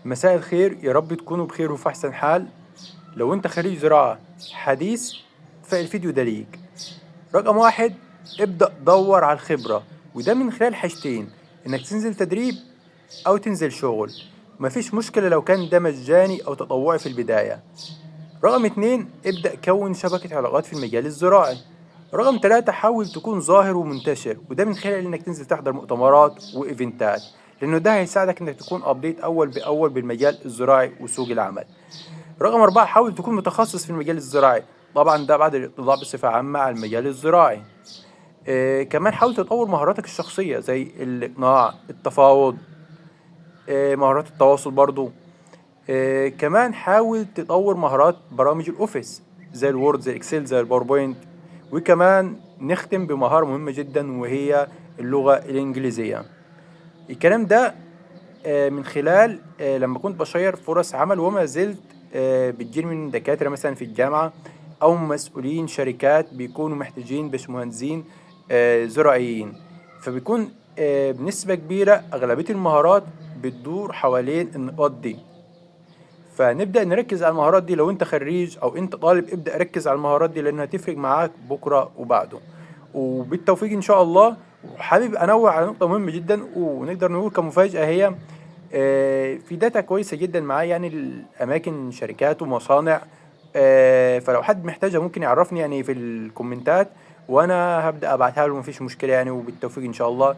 مساء الخير، يا رب تكونوا بخير وفي أحسن حال. لو أنت خريج زراعة حديث فالفيديو ده ليك. رقم 1، ابدأ دور على الخبرة، وده من خلال حاجتين: إنك تنزل تدريب أو تنزل شغل. مفيش مشكلة لو كان ده مجاني أو تطوعي في البداية. رقم 2، ابدأ كون شبكة علاقات في المجال الزراعي. رقم 3، حاول تكون ظاهر ومنتشر، وده من خلال إنك تنزل تحضر مؤتمرات وإيفنتات، لأنه ده هيساعدك إنك تكون update أول بأول بالمجال الزراعي وسوق العمل. رقم 4، حاول تكون متخصص في المجال الزراعي، طبعا ده بعد الاطلاع بصفة عامة على المجال الزراعي. كمان حاول تطور مهاراتك الشخصية زي الإقناع، التفاوض، مهارات التواصل برضو. كمان حاول تطور مهارات برامج ال Office زي ال Word، زي ال Excel، زي ال PowerPoint. وكمان نختم بمهارة مهمة جدا وهي اللغة الإنجليزية. الكلام ده من خلال لما كنت بشير فرص عمل، وما زلت بتجيني من دكاترة مثلا في الجامعة أو مسؤولين شركات بيكونوا محتاجين باشمهندسين زراعيين، فبيكون بنسبة كبيرة أغلبية المهارات بتدور حوالين النقاط دي. فنبدأ نركز على المهارات دي. لو انت خريج او انت طالب ابدأ ركز على المهارات دي لانها هتفرق معاك بكرة وبعده، وبالتوفيق ان شاء الله. وحابب انوه على نقطة مهمة جدا ونقدر نقول كمفاجأة، هي في data كويسة جدا معايا، الاماكن شركات ومصانع، فلو حد محتاجها ممكن يعرفني في الكومنتات وانا هبدأ ابعتها له، مفيش مشكلة وبالتوفيق ان شاء الله.